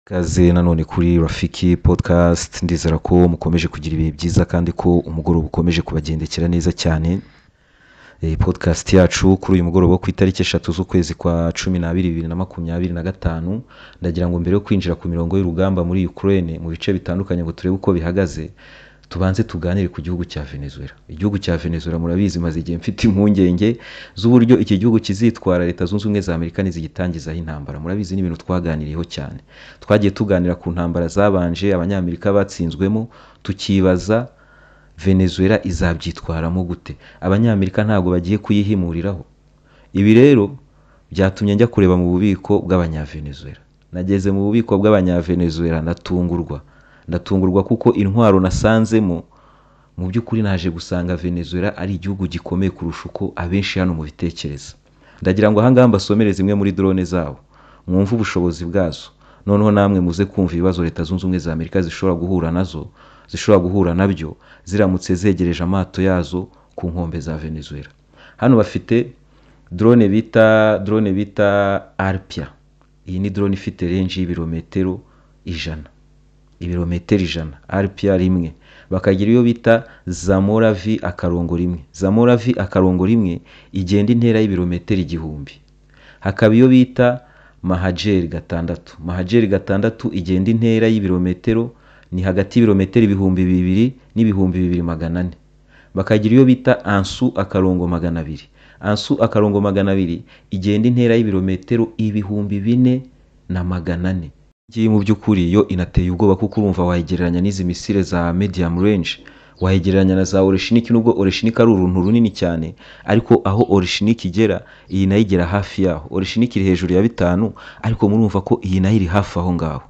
Ikaze nanone kuri Rafiki Podcast. Ndizera ko mukomeje kugira ibihe byiza kandi ko umugoroba ukomeje kubagendekera neza cyane. Podcast yacu kuri uyu mugoroba wo ku itariki 3 z'ukwezi kwa 12 2025, ndagira ngo mbere yo kwinjira ku mirongo y'urugamba muri Ukraine mu bice bitandukanye ngo turebe uko bihagaze, tubanze tuganire ku gihugu cya Venezuela. Igihugu cya Venezuela murabizi, maze igihe mfite impungenge z'uburyo iki gihugu kizitwara Leta Zunze Ubumwe za Amerika nizigitangizaho intambara. Murabizi ni ibintu twaganiriyeho cyane, twagiye tuganira ku ntambara zabanje Abanyamerika batsinzwemo, tukibaza Venezuela izabyitwaramo gute, Abanyamerika ntabwo bagiye kuyihimuriraho. Ibi rero byatumye njya kureba mu bubiko bw'Abanyavenezuela. Nageze mu bubiko bw'Abanyavenezuela ndatungurwa kuko intwaro nasanzemo, mu by'ukuri naje gusanga Venezuela ari igihugu gikomeye kurusha uko abenshi hano mubitekereza. Ndagira ngo ahangaha mbasomere zimwe muri drone zabo, mwumve ubushobozi bwazo, noneho namwe muze kumva ibibazo Leta Zunze Ubumwe za Amerika zishobora guhura nazo, zishobora guhura nabyo ziramutse zegereje amato yazo ku nkombe za Venezuela. Hano bafite drone bita Arpia. Iyi ni drone ifite range y'ibirometero 100. Ibirometero 100 Arpia rimwe. Bakagira iyo bita Zamora V akarongo rimwe. Zamora V akarongo rimwe igenda intera y'ibirometero 1000. Hakaba iyo bita Mahajer 6. Mahajer 6 igenda intera y'ibirometero ni hagati y'ibirometero 2000 n'ibihumbi 2400. Bakagira iyo bita Ansu akarongo 200. Ansu akarongo 200 igenda intera y'ibirometero 4400. Ngiyi mu by'ukuri yo inateye ubwoba kuko urumva wayigereranya n'izi misile za medium range, wayigereranya na za Oreshnik, nubwo Oreshnik ari uruntu runini cyane, ariko aho Oreshnik igera iyi nayo igera hafi yaho. Oreshnik iri hejuru ya 5, ariko murumva ko iyi nayo iri hafi aho ngaho.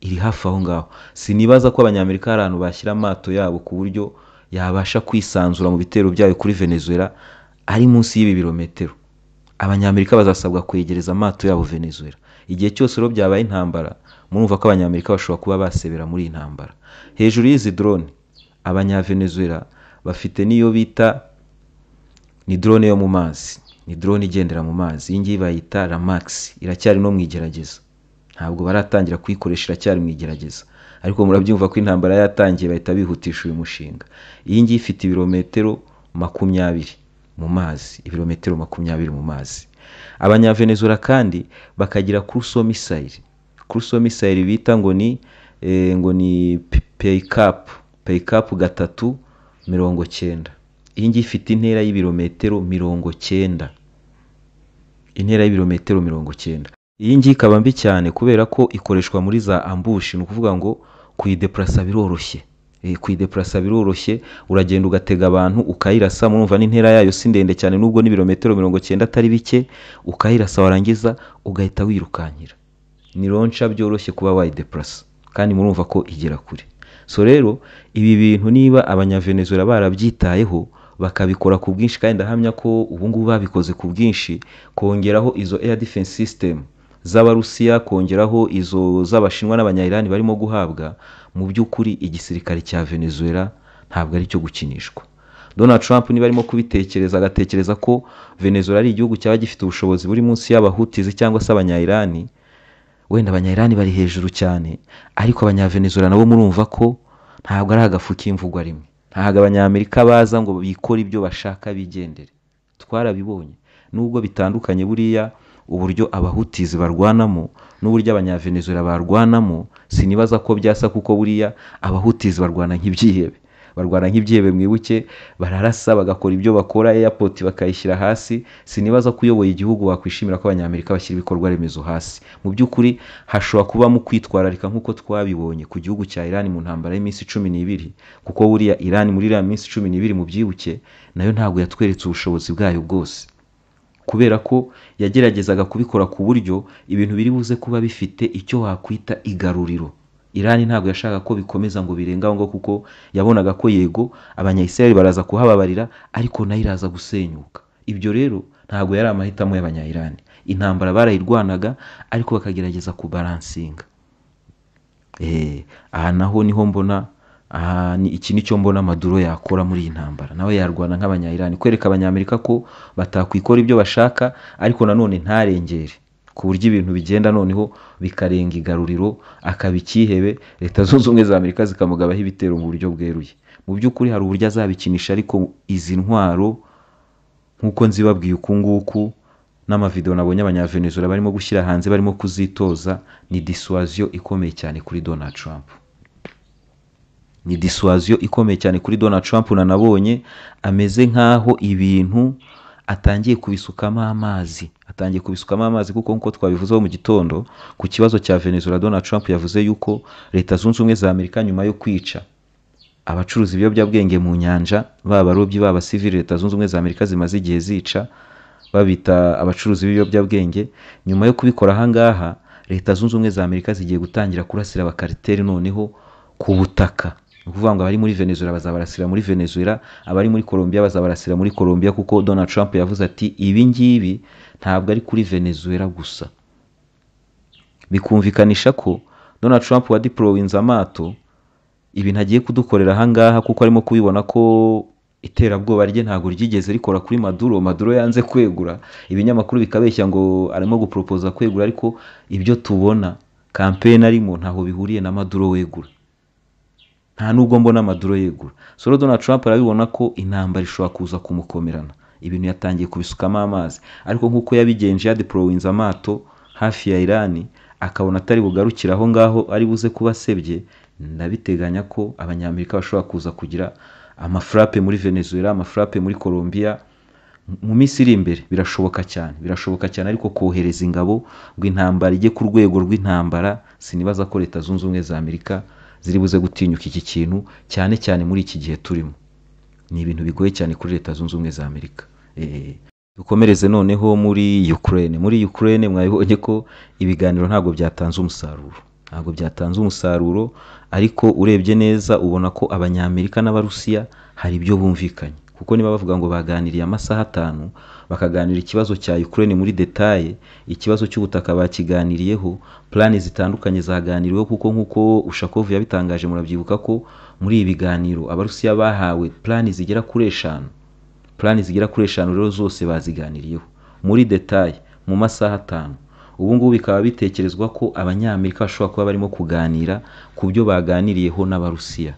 Iri hafi aho ngaho. Sinibaza ko Abanyamerika hari ahantu bashyira amato yabo ku buryo yabasha kwisanzura mu bitero byayo kuri Venezuela ari munsi y'ibi birometero. Abanyamerika bazasabwa kwegereza amato yabo Venezuela. Igihe cyose rero byabaye intambara, murumva ko Abanyamerika bashobora kuba basebera muri iyi ntambara. Hejuru y'izi drone, Abanyavenezuela bafite niyo bita ni drone yo mu mazi, ni drone igendera mu mazi. Iyi ngiyi bayita Ramax, iracyari no mu igerageza. Ntabwo baratangira kuyikoresha, iracyari mu igerageza. Ariko murabyumva ko intambara yatangiye bahita bihutisha uyu mushinga. Iyi ngiyi ifite ibirometero 20 mu mazi, ibirometero 20 mu mazi. Abanyavenezuela kandi bakagira cruise missile. Cruise missile bita ngo ni Paycap, Paycap 390. Iyi ngiyi ifite intera y'ibirometero 90. Intera y'ibirometero 90. Iyi ngiyi ikaba mbi cyane kubera ko ikoreshwa muri za ambush, ni ukuvuga ngo kuyideplasa biroroshye. Kuyideplasa biroroshye, uragenda ugatega abantu ukayirasa, murumva n'intera yayo si ndende cyane nubwo n'ibirometero 90 atari bike, ukayirasa warangiza ugahita wirukankira. Ni ronca byoroshye kuba wayideplasa kandi murumva ko igera kure. So rero ibi bintu niba Abanyavenezuela barabyitayeho bakabikora ku bwinshi, kandi ndahamya ko ubu ngubu babikoze ku bwinshi, kongeraho izo air defense system z'Abarusiya, kongeraho izo z'Abashinwa n'Abanya-Iran barimo guhabwa, mu by'ukuri igisirikare cya Venezuela ntabwo ari cyo gukinishwa. Donald Trump niba arimo kubitekereza agatekereza ko Venezuela ari igihugu cyaba gifite ubushobozi buri munsi y'Abahutizi cyangwa se Abanya-Iran, wenda Abanya-Iran bari hejuru cyane, ariko Abanyavenezuela nabo murumva ko ntabwo ari agafu k'imvugwa rimwe. Ntabwo Abanyamerika baza ngo bikore ibyo bashaka bigendere. Twarabibonye nubwo bitandukanye buriya uburyo Abahutizi barwanamo n'uburyo Abanyavenezuela barwanamo, sinibaza ko byasa kuko buriya Abahutizi barwana nk'ibyihebe. Barwana nk'ibyihebe, mwibuke bararasa bagakora ibyo bakora, airport bakayishyira hasi. Sinibaza ko uyoboye igihugu wakwishimira ko Abanyamerika bashyira ibikorwa remezo hasi. Mu by'ukuri hashobora kubamo kwitwararika nk'uko twabibonye ku gihugu cya Iran mu ntambara y'iminsi 12, kuko buriya Iran muri iriya minsi 12 mubyibuke nayo ntabwo yatweretse ubushobozi bwayo bwose, kubera ko yageragezaga kubikora ku buryo ibintu biri buze kuba bifite icyo wakwita igaruriro. Iran ntabwo yashaka ko bikomeza ngo birenga aho ngo, kuko yabonaga ko yego Abanya-Israel baraza kuhababarira ariko nayo iraza gusenyuka. Ibyo rero ntabwo yari amahitamo y'Abanya-Iran. Intambara barayirwanaga ariko bakagerageza kubalansinga. Aha naho niho mbona, aha ni iki nicyo mbona Maduro yakora muri iyi ntambara. Nawe yarwana nk'Abanya-Iran, kwereka Abanyamerika ko batakwikora ibyo bashaka, ariko nanone ntarengere. ku buryo ibintu bigenda noneho bikarenga igaruriro, akaba icyihebe, Leta Zunze Ubumwe za Amerika zikamugabaho ibitero mu buryo bweruye. Mu by'ukuri hari uburyo azabikinisha, ariko izi ntwaro nk'uko nzibabwiye uku nguku n'amavideo nabonye abanyavenezuela barimo gushyira hanze barimo kuzitoza, ni dissuasion ikomeye cyane kuri Donald Trump. Ni dissuasion ikomeye cyane kuri Donald Trump. Nanabonye ameze nk'aho ibintu atangiye kubisukamo amazi, atangiye kubisukamo amazi, kuko nk'uko twabivuzeho mu gitondo ku kibazo cya Venezuela, Donald Trump yavuze yuko Leta Zunze Ubumwe za Amerika nyuma yo kwica abacuruza ibiyobyabwenge mu nyanja, baba abarobyi baba abasivili, Leta Zunze Ubumwe za Amerika zimaze igihe zica babita abacuruzi b'ibiyobyabwenge, nyuma yo kubikora ahangaha Leta Zunze Ubumwe za Amerika zigiye gutangira kurasira abakariteri noneho ku butaka. Ni ukuvuga ngo abari muri Venezuela bazabarasira muri Venezuela, abari muri Colombia bazabarasira muri Colombia, kuko Donald Trump yavuze ati ibi ngibi ntabwo ari kuri Venezuela gusa. Bikumvikanisha ko Donald Trump wa deployinze amato, ibintu agiye kudukorera ahangaha, kuko arimo kubibona ko iterabwoba rye ntabwo ryigeze rikora kuri Maduro. Maduro yanze kwegura, ibinyamakuru bikabeshya ngo arimo guporopoza kwegura, ariko ibyo tubona kampeni arimo ntaho bihuriye na Maduro wegura, nta nubwo mbona Maduro yegura. So Donald Trump arabibona ko intambara ishobora kuza kumukomerana, ibintu yatangiye kubisukamo amazi, ariko nk'uko yabigenje yadeployinze amato hafi ya Iran, akabona atari bugarukire aho ngaho ari buze kuba asebye, ndabiteganya ko abanyamerika bashobora kuza kugira amafrape muri Venezuela, amafrape muri Colombia mu minsi iri imbere. Birashoboka cyane, birashoboka cyane, ariko kohereza ingabo ngo intambara ijye ku rwego rw'intambara, sinibaza ko Leta Zunze Ubumwe za Amerika ziri buze gutinyuka iki kintu, cyane cyane muri iki gihe turimo. Ni ibintu bigoye cyane kuri Leta Zunze Ubumwe za Amerika. Dukomereze noneho muri Ukraine. Muri Ukraine mwabibonye ko ibiganiro ntabwo byatanze umusaruro, ntabwo byatanze umusaruro, ariko urebye neza ubona ko abanyamerika n'abarusiya hari ibyo bumvikanye, kuko niba bavuga ngo baganiriye amasaha 5, bakaganira ikibazo cya Ukraine muri detaye, ikibazo cy'ubutaka bakiganiriyeho, plani zitandukanye zaganiriweho, kuko nk'uko Ushakov yabitangaje, murabyibuka ko muri ibi biganiro abarusiya bahawe plani zigera kuri 5, plani zigera kuri 5 rero zose baziganiriyeho muri detaye mu masaha 5. Ubu ngubu bikaba bitekerezwa ko abanyamerika bashobora kuba barimo kuganira ku byo baganiriyeho n'abarusiya.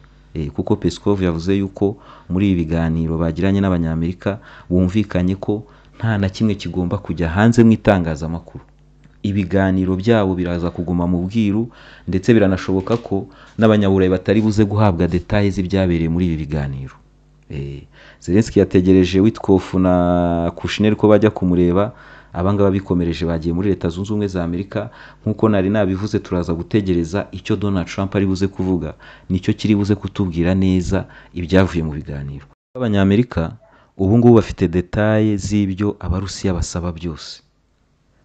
Kuko Peskov yavuze yuko muri ibi biganiro bagiranye n'abanyamerika bumvikanye ko nta na kimwe kigomba kujya hanze mu itangazamakuru. Ibiganiro byabo biraza kuguma mu bwiru, ndetse biranashoboka ko n'abanyaburayi batari buze guhabwa details z'ibyabereye muri ibi biganiro. Zelensky yategereje Witkoff na Kushner ko bajya kumureba, abangaba bikomereje bagiye muri Leta Zunze Ubumwe za Amerika. Nk'uko nari nabivuze, turaza gutegereza icyo Donald Trump ari buze kuvuga, nicyo kiri buze kutubwira neza ibyavuye mu biganiro. Abanyamerika ubu ngubu bafite detaye z'ibyo abarusiya basaba byose,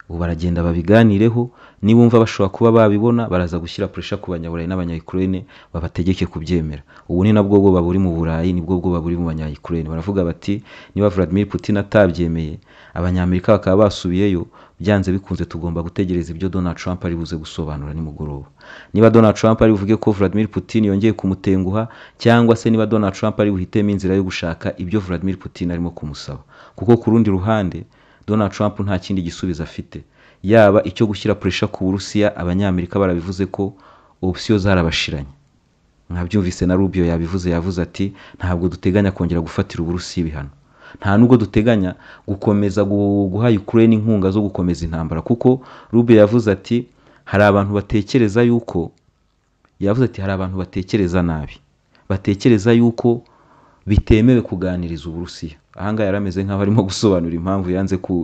ubu baragenda babiganireho, nibumva bashobora kuba babibona baraza gushyira pressure ku banyaburayi n'abanya-Ukraine babategeke kubyemera. Ubu ni nabwo bwoba buri mu Burayi, nibwo bwoba buri mu banya-Ukraine. Baravuga bati niba Vladimir Putin atabyemeye, abanyamerika bakaba basubiyeyo, byanze bikunze tugomba gutegereza ibyo Donald Trump ari buze gusobanura nimugoroba. Niba Donald Trump ari buvuge ko Vladimir Putin yongeye kumutenguha, cyangwa se niba Donald Trump ari buhitemo inzira yo gushaka ibyo Vladimir Putin arimo kumusaba. Kuko ku rundi ruhande Donald Trump nta kindi gisubizo afite, yaba icyo gushyira pressure ku Burusiya, abanyamerika barabivuze ko option zarabashiranye. Mwabyumvise na Rubio yabivuze, yavuze ati ntabwo duteganya kongera gufatira Uburusiya ibihano, nta nubwo duteganya gukomeza guha Ukraine inkunga zo gukomeza intambara, kuko Rubio yavuze ati hari abantu batekereza yuko, yavuze ati hari abantu batekereza nabi, batekereza yuko bitemewe kuganiriza Uburusiya. Ahangaha yarameze nkaho arimo gusobanura impamvu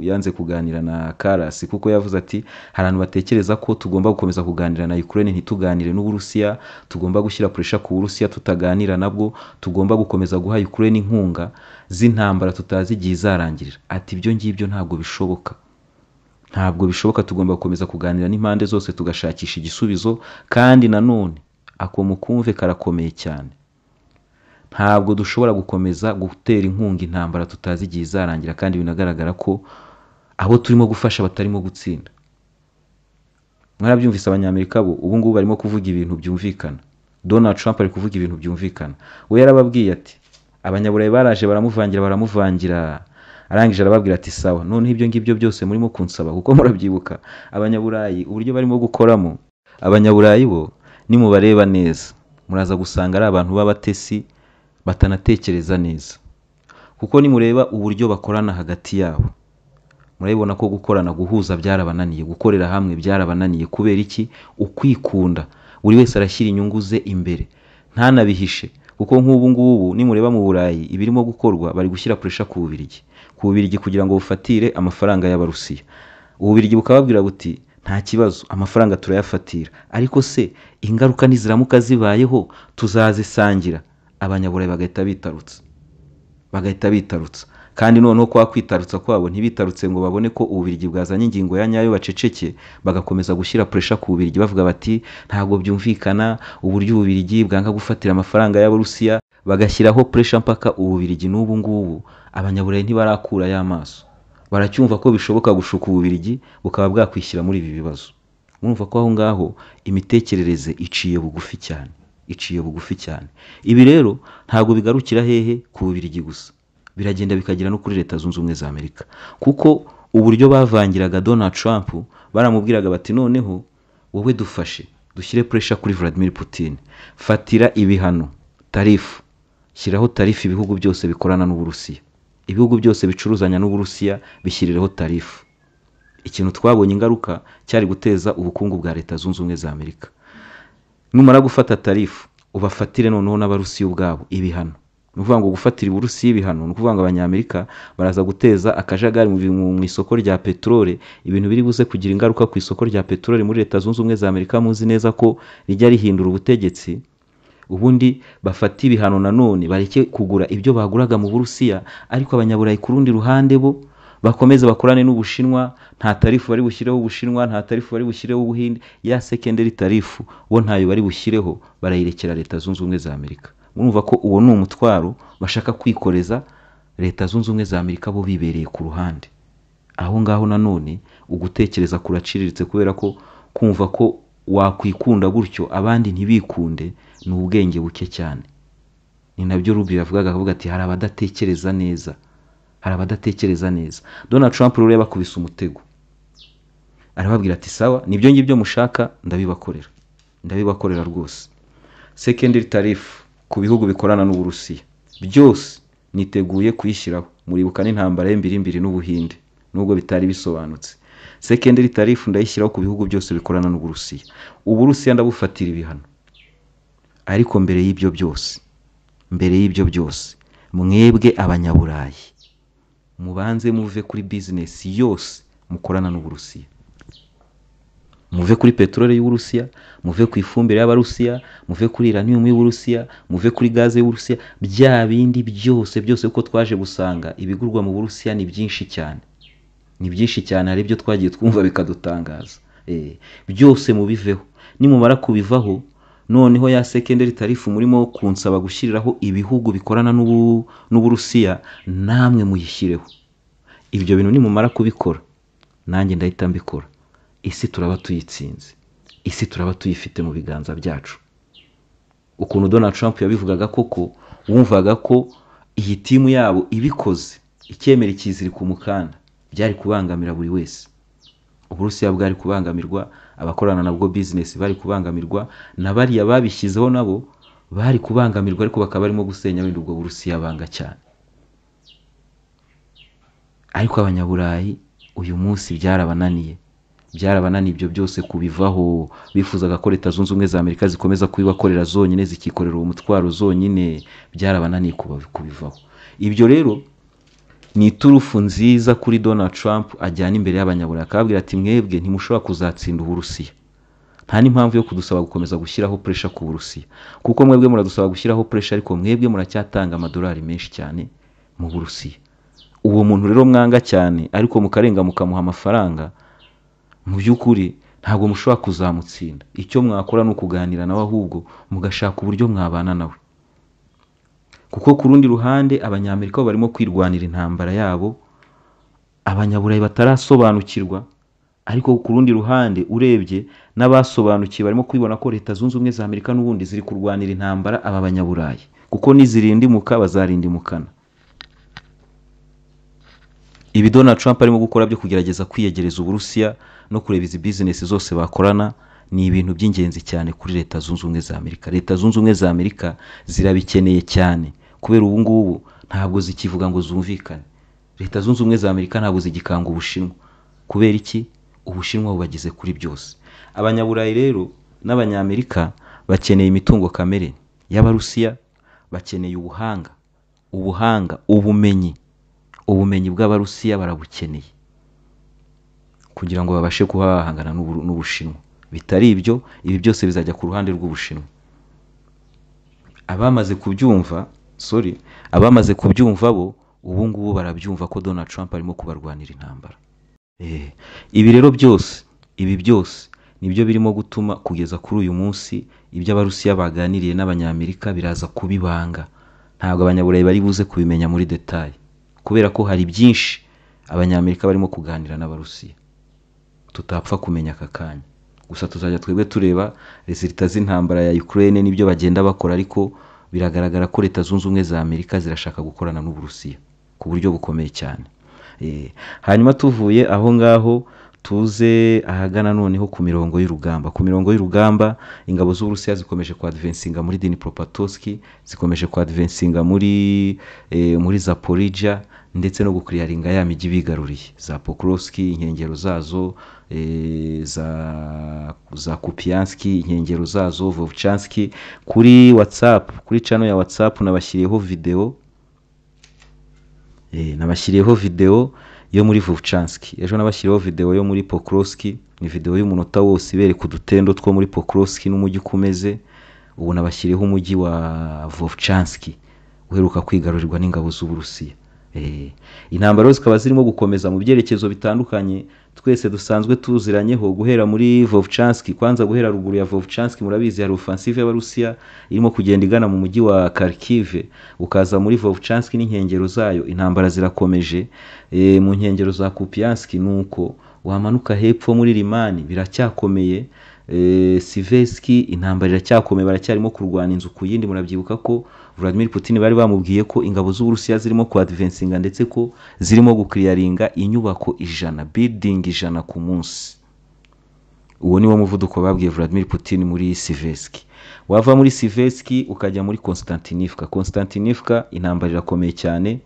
yanze kuganira na Karasi, kuko yavuze ati hari abantu batekereza ko tugomba gukomeza kuganira na Ukraine ntituganire n'Uburusiya, tugomba gushyira pressure ku Burusiya tutaganira nabwo, tugomba gukomeza guha Ukraine inkunga z'intambara tutazi igihe izarangirira. Ati ibyo ngibyo ntabwo bishoboka, ntabwo bishoboka, tugomba gukomeza kuganira n'impande zose tugashakisha igisubizo. Kandi nanone ako mukumve karakomeye cyane, ntabwo dushobora gukomeza gutera inkunga intambara tutazi igihe izarangira, kandi binagaragara ko abo turimo gufasha batarimo gutsinda. Mwarabyumvise abanyamerika bo ubu ngubu barimo kuvuga ibintu byumvikana. Donald Trump ari kuvuga ibintu byumvikana. We yarababwiye ati abanyaburayi baraje baramuvangira, Arangije arababwira ati sawa, noneho ibyo ngibyo byose murimo kunsaba, kuko murabyibuka abanyaburayi uburyo barimo gukoramo. Abanyaburayi bo nimubareba neza muraza gusanga ari abantu b'abatesi batanatekereza neza, kuko nimureba uburyo bakorana hagati yabo murabibona ko gukorana, guhuza byarabananiye, gukorera hamwe byarabananiye. Kubera iki? Ukwikunda, buri wese arashyira inyungu ze imbere ntanabihishe. Kuko nk'ubu ngubu nimureba mu Burayi ibirimo gukorwa, bari gushyira pressure ku Bubiligi, ku Bubiligi kugira ngo bufatire amafaranga y'Abarusiya. Ububiligi bukababwira buti nta kibazo, amafaranga turayafatira, ariko se ingaruka niziramuka zibayeho tuzazisangira. Abanyaburayi bagahita bitarutsa, bagahita bitarutsa. Kandi noneho kwa kwitarutsa kwabo ntibitarutse ngo babone ko Ububiligi bwazanye ingingo ya nyayo, baceceke, bagakomeza gushyira pressure ku Bubiligi bavuga bati ntabwo byumvikana uburyo Ububiligi bwanga gufatira amafaranga y'Abarusiya, bagashyiraho pressure mpaka Ububiligi n'ubu ngubu abanyaburayi ntibarakura y'amaso, baracyumva ko bishoboka gushuka Ububiligi bukaba bwakwishyira muri ibi bibazo. Murumva ko aho ngaho imitekerereze iciye bugufi cyane, iciye bugufi cyane. Ibi rero ntabwo bigarukira hehe ku Bubiligi gusa, biragenda bikagera no kuri Leta Zunze Ubumwe za Amerika, kuko uburyo bavangiraga Donald Trump baramubwiraga bati noneho wowe dufashe dushyire pressure kuri Vladimir Putin, fatira ibihano, tarifu, shyiraho tarifu ibihugu byose bikorana n'Uburusiya, ibihugu byose bicuruzanya n'Uburusiya bishyirireho tarifu. Ikintu twabonye ingaruka cyari guteza ubukungu bwa Leta Zunze Ubumwe za Amerika. Numara gufata tarifu ubafatire noneho n'Abarusiya ubwabo ibihano. Ni ukuvuga ngo gufatira Uburusiya ibihano, ni ukuvuga ngo Abanyamerika baraza guteza akajagari mu isoko rya peteroli, ibintu biri buze kugira ingaruka ku isoko rya peteroli muri Leta Zunze Ubumwe za Amerika. Muzi neza ko rijya rihindura ubutegetsi. Ubundi bafata ibihano nanone bareke kugura ibyo baguraga mu Burusiya, ariko abanyaburayi ku rundi ruhande bo bakomeze bakorane n'Ubushinwa, nta tarifu bari bushyireho Ubushinwa, nta tarifu bari bushyireho Ubuhinde, ya secondary tarifu bo ntayo bari bushyireho, barayirekera Leta Zunze Ubumwe za Amerika. Murumva ko uwo ni umutwaro bashaka kwikoreza Leta Zunze Ubumwe za Amerika bo bibereye ku ruhande. Aho ngaho nanone ugutekereza kuraciriritse, kubera ko kumva ko wakwikunda gutyo abandi ntibikunde ni ubwenge buke cyane. Ni nabyo Rubio yavugaga, akavuga ati hari abadatekereza neza, hari abadatekereza neza. Donald Trump rero yabakubise umutego, arababwira ati sawa, nibyo ngibyo mushaka ndabibakorera, ndabibakorera rwose. Secondary tariff ku bihugu bikorana n'Uburusiya byose niteguye kuyishyiraho. Muribuka n'intambara y'imbirimbiri n'Ubuhinde nubwo bitari bisobanutse. Secondary tariff ndayishyiraho ku bihugu byose bikorana n'Uburusiya. Uburusiya ndabufatira ibihano, ariko mbere y'ibyo byose, mbere y'ibyo byose mwebwe abanyaburayi mubanze muve kuri business yose mukorana n'Uburusiya, muve kuri peteroli y'Uburusiya, muve ku ifumbire y'Abarusiya, muve kuri uranium y'Uburusiya, muve kuri gaze y'Uburusiya, bya bindi byose byose, kuko twaje gusanga ibigurwa mu Burusiya ni byinshi cyane, ni byinshi cyane. Hari ibyo twagiye twumva bikadutangaza. Byose mubiveho. Nimumara kubivaho noneho ya secondary tariff murimo kunsaba gushyiriraho ibihugu bikorana n'Uburusiya namwe muyishyireho. Ibyo bintu nimumara kubikora nanjye ndahita mbikora, isi turaba tuyitsinze, isi turaba tuyifite mu biganza byacu. Ukuntu Donald Trump yabivugaga koko wumvaga ko iyi timu yabo ibikoze icyemera ikizirika umukanda byari kubangamira buri wese. Uburusiya bwari kubangamirwa, abakorana nabwo business bari kubangamirwa, na bariya babishyizeho nabo bari kubangamirwa, ariko bakaba barimo gusenya wenda ubwo Burusiya banga cyane. Ariko abanyaburayi uyu munsi byarabananiye, byarabananiye ibyo byose kubivaho. Bifuzaga ko Leta Zunze Ubumwe za Amerika zikomeza kubibakorera zonyine, zikikorera uwo mutwaro zonyine, byarabananiye kubivaho. Ibyo rero ni iturufu nziza kuri Donald Trump ajyana imbere y'abanyaburayi, akababwira ati mwebwe ntimushobora kuzatsinda Uburusiya, nta n'impamvu yo kudusaba gukomeza gushyiraho pressure ku Burusiya, kuko mwebwe muradusaba gushyiraho pressure ariko mwebwe muracyatanga amadolari menshi cyane mu Burusiya. Uwo muntu rero mwanga cyane ariko mukarenga mukamuha amafaranga, mu by'ukuri ntabwo mushobora kuzamutsinda. Icyo mwakora ni ukuganira nawe, ahubwo mugashaka uburyo mwabana nawe. Kuko ku rundi ruhande Abanyamerika bo barimo kwirwanira intambara yabo, abanyaburayi batarasobanukirwa, ariko ku rundi ruhande urebye n'abasobanukiwe barimo kwibona ko Leta Zunze Ubumwe za Amerika n'ubundi ziri kurwanira intambara aba banyaburayi, kuko nizirindimuka bazarindimukana. Ibi Donald Trump arimo gukora byo kugerageza kwiyegereza Uburusiya no kureba izi bizinesi zose bakorana ni ibintu by'ingenzi cyane kuri Leta Zunze Ubumwe za Amerika. Leta Zunze Ubumwe za Amerika zirabikeneye cyane, kubera ubu ngubu ntabwo zikivuga ngo zumvikane. Leta Zunze Ubumwe za Amerika ntabwo zigikanga Ubushinwa. Kubera iki? Ubushinwa bubageze kuri byose. Abanyaburayi rero n'Abanyamerika bakeneye imitungo kamere y'Abarusiya, bakeneye ubuhanga, ubumenyi, ubumenyi bw'Abarusiya barabukeneye kugira ngo babashe kuba bahangana n'Ubushinwa. Bitari ibyo, ibi byose bizajya ku ruhande rw'Ubushinwa. Abamaze kubyumva, abamaze kubyumva bo ubu ngubu barabyumva ko Donald Trump arimo kubarwanira intambara. Ibi rero byose, ibi byose nibyo birimo gutuma kugeza kuri uyu munsi ibyo Abarusiya baganiriye n'Abanyamerika biraza kubibanga. Ntabwo Abanyaburayi bari buze kubimenya muri detail, kubera ko hari byinshi Abanyamerika barimo kuganira n'Abarusiya tutapfa kumenya aka kanya. Gusa tuzajya twebwe tureba resultat z'intambara ya Ukraine n'ibyo bagenda bakora, ariko biragaragara ko Leta Zunze Ubumwe za Amerika zirashaka gukorana n'Uburusiya ku buryo bukomeye cyane. Hanyuma tuvuye aho ngaho tuze ahagana noneho ku mirongo y'urugamba. Ku mirongo y'urugamba ingabo z'Uburusiya zikomeje kuadvancinga muri Dnipropetrovsk, zikomeje kuadvancinga muri Zaporizhia, ndetse no gukliyaringa ya mijyi bigaruriye za Pokrovsk, inkengero zazo, za Kupiansk, inkengero zazo, Vovchansk. Kuri WhatsApp, kuri channel ya WhatsApp nabashyiriyeho video, nabashyiriyeho video yo muri Vovchansk. Ejo nabashyiriyeho video yo muri Pokrovsk, ni video y'umunota wose ibereka udutendo two muri Pokrovsk n'umujyi ukomeze. Ubu nabashyiriyeho umujyi wa Vovchansk uheruka kwigarurirwa n'ingabo z'Uburusiya. Intambara zikaba zirimo gukomeza mu byerekezo bitandukanye twese dusanzwe tuziranyeho, guhera muri Vovchansk, kwanza guhera ruguru ya Vovchansk murabizi hari offensive y'Abarusiya irimo kugenda igana mu mujyi wa Kharkiv, ukaza muri Vovchansk n'inkengero zayo intambara zirakomeje. Mu nkengero za Kupiansk nuko wamanuka hepfo muri Limani biracyakomeye. Siveski intambara iracyakomeye, baracyarimo kurwana inzu ku yindi. Murabyibuka ko Vladimir Putin bari bamubwiye ko ingabo z'Uburusiya zirimo kuadvancinga ndetse ko zirimo gukliyaringa inyubako 100, building 100 ku munsi. Uwo ni wo muvuduko babwiye Vladimir Putin muri Siveski. Wava muri Siveski ukajya muri Konstantinivka. Konstantinivka intambara irakomeye cyane.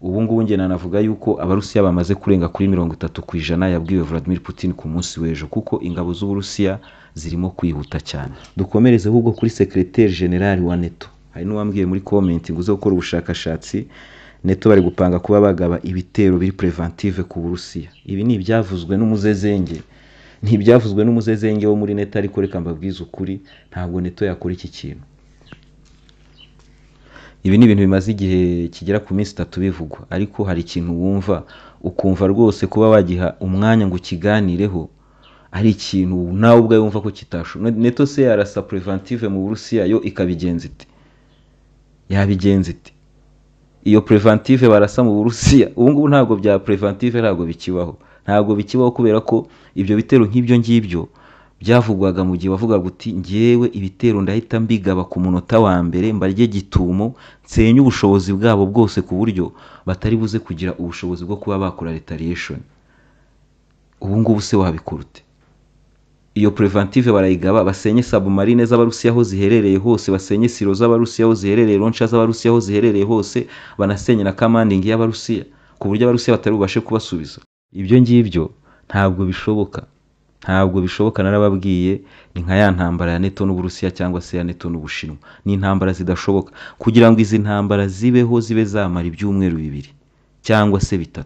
Ubu ngubu nge nanavuga yuko Abarusiya bamaze kurenga kuri 30% yabwiwe Vladimir Putin ku munsi w'ejo, kuko ingabo z'Uburusiya zirimo kwihuta cyane. Dukomereze ahubwo kuri Secrétaire General wa NATO. Hari n'uwambwiye muri comment ngo uze gukora ubushakashatsi, NATO bari gupanga kuba bagaba ibitero biri preventive ku Burusiya. Ibi ni ibyavuzwe n'umuzezenge, ni ibyavuzwe n'umuzezenge wo muri NATO, ariko reka mbabwize ukuri, ntabwo NATO yakora iki kintu. Ibi ni ibintu bimaze igihe kigera ku minsi 3 bivugwa, ariko hari ikintu wumva ukumva rwose kuba wagiha umwanya ngo ukiganireho ari ikintu nawe ubwawe wumva ko kitashoboka. NATO se yarasa preventive mu Burusiya yo ikabigenza ite? Yabigenza ite? Iyo preventive barasa mu Burusiya ubu ngubu ntabwo bya preventive, ntabwo bikibaho, ntabwo bikibaho, kubera ko ibyo bitero nk'ibyo ngibyo byavugwaga mu gihe wavugaga uti ngewe ibitero ndahita mbigaba ku munota wa mbere, mbarye gitumo, nsenye ubushobozi bwabo bwose ku buryo batari buze kugira ubushobozi bwo kuba bakora retaliation. Ubu ngubu se wabikora ute? Iyo preventive barayigaba, basenye submarine z'Abarusiya aho ziherereye hose, basenye silo z'Abarusiya aho ziherereye, launcher z'Abarusiya aho ziherereye hose, banasenye na commanding y'Abarusiya ku buryo Abarusiya batari bubashe kubasubiza. Ibyo ngibyo ntabwo bishoboka, ntabwo bishoboka. Narababwiye, ni nka ya ntambara ya NATO n'Uburusiya cyangwa se ya NATO n'Ubushinwa. Ni intambara zidashoboka. Kugira ngo izi ntambara zibeho zibe zamara ibyumweru 2 cyangwa se 3,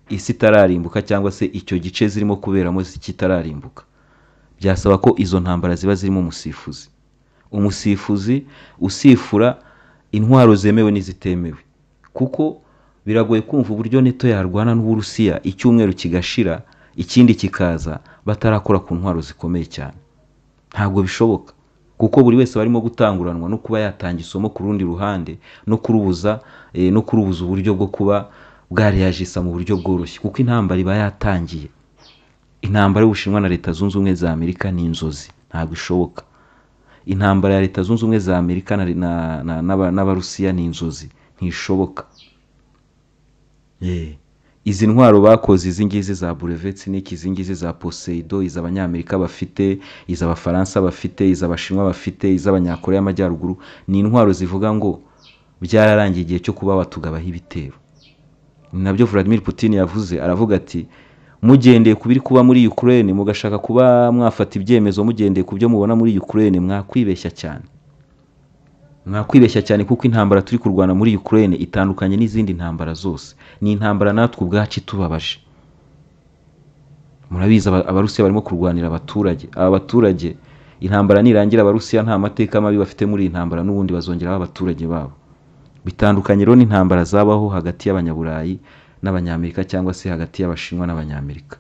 isi itararimbuka cyangwa se icyo gice zirimo kuberamo kitararimbuka, byasaba ko izo ntambara ziba zirimo umusifuzi, umusifuzi usifura intwaro zemewe n'izitemewe. Kuko biragoye kumva uburyo NATO yarwana n'Uburusiya icyumweru kigashira ikindi kikaza batarakora ku ntwaro zikomeye cyane. Ntabwo bishoboka, kuko buri wese barimo gutanguranwa no kuba yatanga isomo ku rundi ruhande no kurubuza uburyo bwo kuba bwareyajisa mu buryo bworoshye, kuko intambara iba yatangiye. Intambara y'Ubushinwa na Leta Zunze Ubumwe za Amerika ni inzozi, ntabwo ishoboka. Intambara ya Leta Zunze Ubumwe za Amerika n'Abarusiya ni inzozi, ntishoboka. Izi ntwaro bakoze, izi ngizi za Burevestnik, izi ngizi za Poseidon, iz'Abanyamerika bafite, iz'Abafaransa bafite, iz'Abashinwa bafite, iz'Abanyakoreya y'Amajyaruguru, ni intwaro zivuga ngo byararangiye igihe cyo kuba watugabaho ibitero. Ni nabyo Vladimir Putin yavuze, aravuga ati mugendeye ku biri kuba muri Ukraine, mugashaka kuba mwafata ibyemezo mugendeye ku byo mubona muri Ukraine, mwakwibeshya cyane. Mwakwibeshya cyane kuko intambara turi kurwana muri Ukraine itandukanye n'izindi ntambara zose. Ni intambara natwe ubwacu itubabaje. Murabizi Abarusiya barimo kurwanira abaturage. Aba baturage intambara nirangira Abarusiya nta mateka mabi bafite muri iyi ntambara, n'ubundi bazongera abaturage babo. Bitandukanye rero n'intambara zabaho hagati y'Abanyaburayi n'Abanyamerika cyangwa se hagati y'Abashinwa n'Abanyamerika.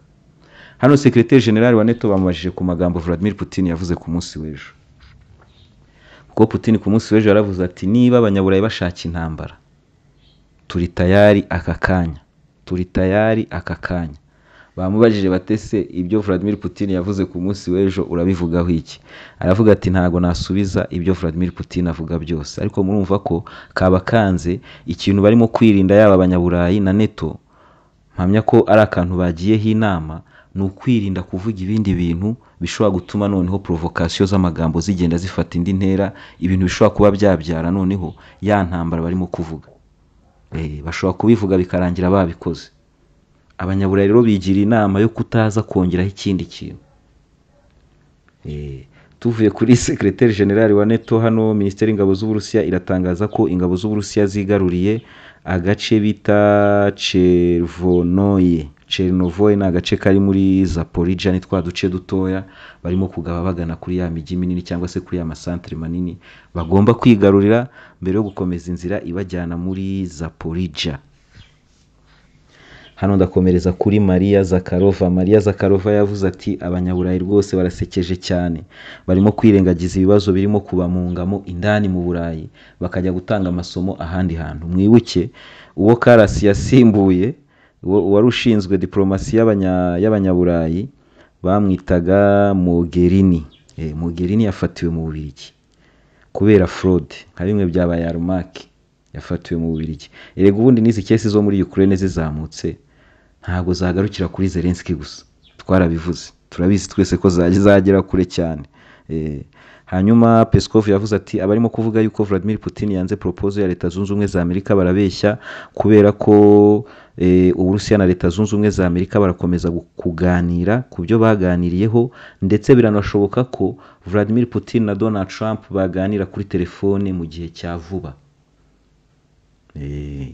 Hano Secrétaire Général wa NATO bamubajije ku magambo Vladimir Putin yavuze ku munsi w'ejo. Kuko Putin ku munsi w'ejo yaravuze ati niba Abanyaburayi bashaka intambara turi tayari aka kanya, turi tayari aka kanya. Bamubajije batese ibyo Vladimir Putin yavuze ku munsi w'ejo urabivugaho iki? Aravuga ati ntago nasubiza ibyo Vladimir Putin avuga byose. Ariko murumva ko kaba kanze ikintu barimo kwirinda yaba Abanyaburayi na NATO, mpamya ko ari akantu bagiyeho inama, ni ukwirinda kuvuga ibindi bintu bishobora gutuma noneho provocation z'amagambo zigenda zifata indi ntera, ibintu bishobora kuba byabyara noneho ya ntambara barimo kuvuga. Bashobora kubivuga bikarangira babikoze. Abanyaburayi rero bigira inama yo kutaza kongeraho ikindi kintu. Tuvuye kuri Secrétaire Général wa NATO, hano Minisiteri y'Ingabo z'Uburusiya iratangaza ko ingabo z'Uburusiya zigaruriye agace bita Chervonoye. Chernovoye ni agace kari muri Zaporizhia, ni twa duce dutoya barimo kugaba bagana kuri ya mijyi minini cyangwa se kuri ya masantere manini bagomba kwigarurira mbere yo gukomeza inzira ibajyana muri Zaporizhia. Hano ndakomereza kuri Maria Zakharova. Maria Zakharova yavuze ati Abanyaburayi rwose barasekeje cyane, barimo kwirengagiza ibibazo birimo kubamungamo indani mu Burayi, bakajya gutanga amasomo ahandi hantu. Mwibuke uwo Kallas yasimbuye, wari ushinzwe diplomasi y'Abanyaburayi, bamwitaga Mogherini. Mogherini yafatiwe mu Bubiligi kubera fraud, nka bimwe byabaye Yermak, yafatiwe mu Bubiligi. Erega ubundi n'izi kesi zo muri Ukraine zizamutse ntabwo zagarukira kuri Zelensky gusa, twarabivuze, turabizi twese ko zagera kure cyane. Hanyuma Peskov yavuze ati abarimo kuvuga yuko Vladimir Putin yanze proposal ya Leta Zunze Ubumwe za Amerika barabeshya, kubera ko Uburusiya na Leta Zunze Ubumwe za Amerika barakomeza kuganira ku byo baganiriyeho, ndetse biranashoboka ko Vladimir Putin na Donald Trump baganira kuri telefone mu gihe cya vuba.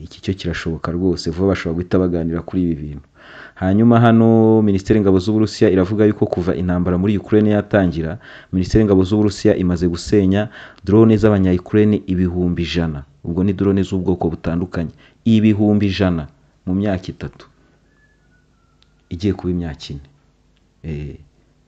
Iki cyo kirashoboka rwose, vuba bashobora guhita baganira kuri ibi bintu. Hanyuma hano Minisiteri y'Ingabo z'Uburusiya iravuga yuko kuva intambara muri Ukraine yatangira, Minisiteri y'Ingabo z'Uburusiya imaze gusenya drone z'abanya-Ukraine 100,000. Ubwo ni drone z'ubwoko butandukanye, 100,000 mu myaka 3 igiye kuba imyaka 4.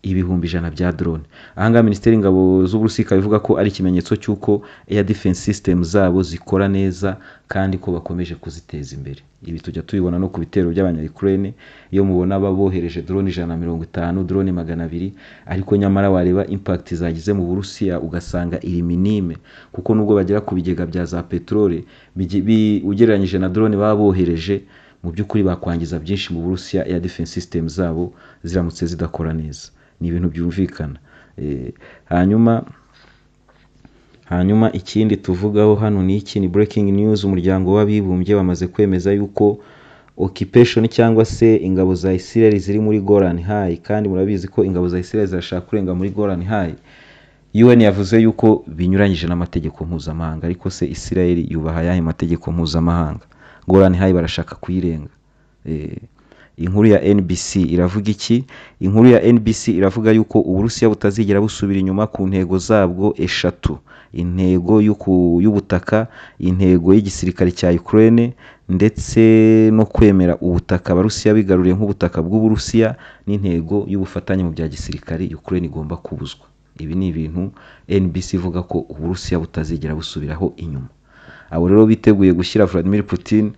100,000 bya drone. Ahangaha Minisiteri y'Ingabo z'Uburusiya ikaba ivuga ko ari ikimenyetso cy'uko air defense system zabo zikora neza kandi ko bakomeje kuziteza imbere. Ibi tujya tubibona no ku bitero by'abanya-Ukraine, iyo mubona babohereje drone 150, drone 200, ariko nyamara wareba impact zagize mu Burusiya ugasanga iri minime, kuko nubwo bagera ku bigega bya za petrole ugereranyije na drone babohereje, mu by'ukuri bakwangiza byinshi mu Burusiya air defense system zabo ziramutse zidakora neza. Ni ibintu byumvikana. Hanyuma ikindi tuvugaho hano ni iki, ni breaking news. Umuryango w'abibumbye wamaze kwemeza yuko occupation cyangwa se ingabo za Israel ziri muri Golan High, kandi murabizi ko ingabo za Israel zirashaka kurenga muri Golan High. UN yavuze yuko binyuranyije n'amategeko mpuzamahanga, ariko se Israel yubaha ayahe mategeko mpuzamahanga? Golan High barashaka kuyirenga. Inkuru ya NBC iravuga iki? Inkuru ya NBC iravuga yuko Uburusiya butazigera busubira inyuma ku ntego zabwo 3: intego y'ubutaka, intego y'igisirikare cya Ukraine, ndetse no kwemera ubutaka Abarusiya bigaruriye nk'ubutaka bw'Uburusiya, n'intego y'ubufatanye mu bya gisirikare Ukraine igomba kubuzwa. Ibi ni ibintu NBC ivuga ko Uburusiya butazigera busubiraho inyuma. Abo rero biteguye gushyira Vladimir Putin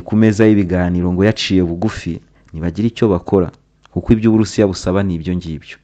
ku meza y'ibiganiro ngo yaciye bugufi, ntibagira icyo bakora, kuko ibyo Uburusiya busaba ni ibyo ngibyo.